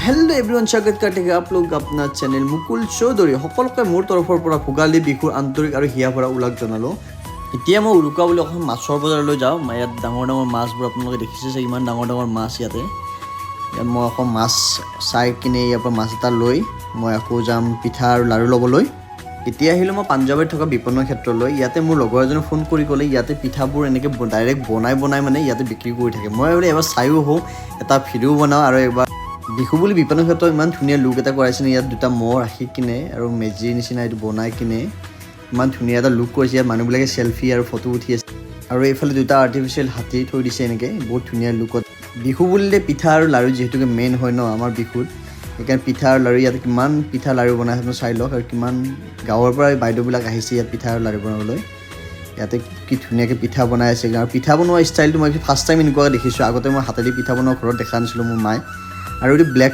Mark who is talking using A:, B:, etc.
A: Hello' everyone, স্বাগত करते हैं आप लोग अपना চেনেল মুকুল চৌধুৰী। সকলোকে মোৰ তৰফৰ পৰা ভোগালী বিহুৰ আন্তৰিক আৰু হিয়া ভৰা ওলাগ জনালোঁ। এতিয়া মই উৰুকা বুলি অকণ মাছৰ বজাৰলৈ যাওঁ। ইয়াত ডাঙৰ ডাঙৰ মাছবোৰ আপোনালোকে দেখিছে চাগে, ইমান ডাঙৰ ডাঙৰ মাছ ইয়াতে। ইয়াত মই আকৌ মাছ চাই কিনে ইয়াৰ পৰা মাছ এটা লৈ মই আকৌ যাম পিঠা আৰু লাড়ু ল'বলৈ। এতিয়া আহিলোঁ মই পাঞ্জাৱত থকা বিপণন ক্ষেত্ৰলৈ। ইয়াতে মোৰ লগৰ এজনে ফোন কৰি ক'লে, ইয়াতে পিঠাবোৰ এনেকৈ ডাইৰেক্ট বনাই বনাই মানে ইয়াতে বিক্ৰী কৰি থাকে। মই বোলে এবাৰ চায়ো আহোঁ, এটা ভিডিঅ' বনাওঁ। আৰু এবাৰ বিহু বুলি বিপণন ক্ষেত্ৰত ইমান ধুনীয়া লুক এটা কৰাইছে নে, ইয়াত দুটা ম'হ ৰাখি কিনে আৰু মেজিৰ নিচিনা এইটো বনাই কিনে ইমান ধুনীয়া এটা লুক কৰিছে। ইয়াত মানুহবিলাকে চেলফি আৰু ফটো উঠি আছে আৰু এইফালে দুটা আৰ্টিফিচিয়েল হাতী থৈ দিছে এনেকৈ বহুত ধুনীয়া লুকত। বিহু বুলিলে পিঠা আৰু লাড়ু যিহেতুকে মেইন হয় ন আমাৰ বিহুত, সেইকাৰণে পিঠা আৰু লাড়ু। ইয়াত কিমান পিঠা লাড়ু বনাই আপুনি চাই লওক। আৰু কিমান গাঁৱৰ পৰা বাইদেউবিলাক আহিছে ইয়াত পিঠা আৰু লাড়ু বনাবলৈ। ইয়াতে কি ধুনীয়াকৈ পিঠা বনাই আছে। আৰু পিঠা বনোৱা ষ্টাইলটো মই ফাৰ্ষ্ট টাইম এনেকুৱাকৈ দেখিছোঁ। আগতে মই হাতেদি পিঠা বনোৱা ঘৰত দেখা নাছিলোঁ মোৰ মায়ে। আৰু এইটো ব্লেক